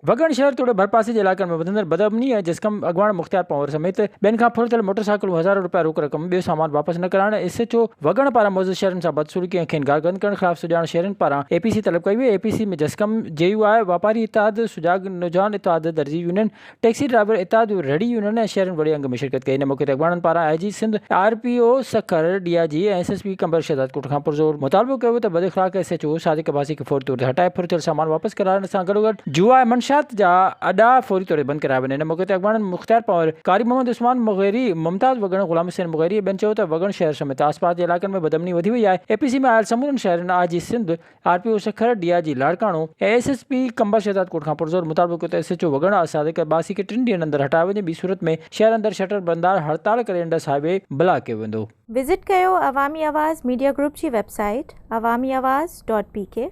وڳڻ شهر توڙي ڀرپاسي جي علائقن ۾ وڌندڙ بدامني ۽ جسقم اڳواڻ مختيار پنهور سميت ٻين کان ڦر ٿيل موٽر سائيڪلون هزارين رپيا روڪ رقم ٻيو سامان واپس نه ڪرائڻ ايس ايڇ او وڳڻ پاران معزز شهرين سان بدسلوڪي ۽ کين گارگند ڪرڻ خلاف سڄاڻ شهرين پاران اي پي سي طلب ڪئي وئي اي پي سي ۾ جسقم، جي يو آء، واپاري اتحاد، سجاڳ نوجوان اتحاد، درزي يونين، ٽيڪسي ڊرائيور اتحاد، رھڙي يونين ۽ شھرين وڏي انگ ۾ شرڪت ڪئي. ان موقعي تي اڳواڻن پاران I G Sindh, R P O Sukkur, D I G ۽ S S P Qambar Shahdadkot کان پرزور مطالبو ڪيو ويو ته بد اخلاق S H O Sadiq Abbasi کي فوري طور تي هٽائي ڦر ٿيل سامان واپس ڪرائڻ سان گڏوگڏ جوا ۽ منشيات جا اڏا فوري طور تي بند ڪرايا وڃن. ان موقعي تي اڳواڻن مختيار پنهور، قاري محمد عثمان مغيري، ممتاز وڳڻ، غلام حسين مغيري ۽ ٻين چيو ته وڳڻ شهر سميت آس پاس جي علائقن ۾ بدامني وڌي وئي آهي، اي پي سي ۾ آيل سمورن شهرين I G Sindh, R P O Sukkur, D I G Larkana ۽ S S P Qambar Shahdadkot کان پرزور مطالبو ڪيو ته ايس ايڇ او وڳڻ صادق عباسي کي ٽن ڏينهن اندر هٽايو وڃي ٻي صورت ۾ شهر اندر شٽر بندار هڙتال ڪري انڊس هاء وي بلاڪ ڪيو ويندو. وزٽ ڪيو عوامي آواز ميڊيا گروپ جي website Awami Awaz dot P K.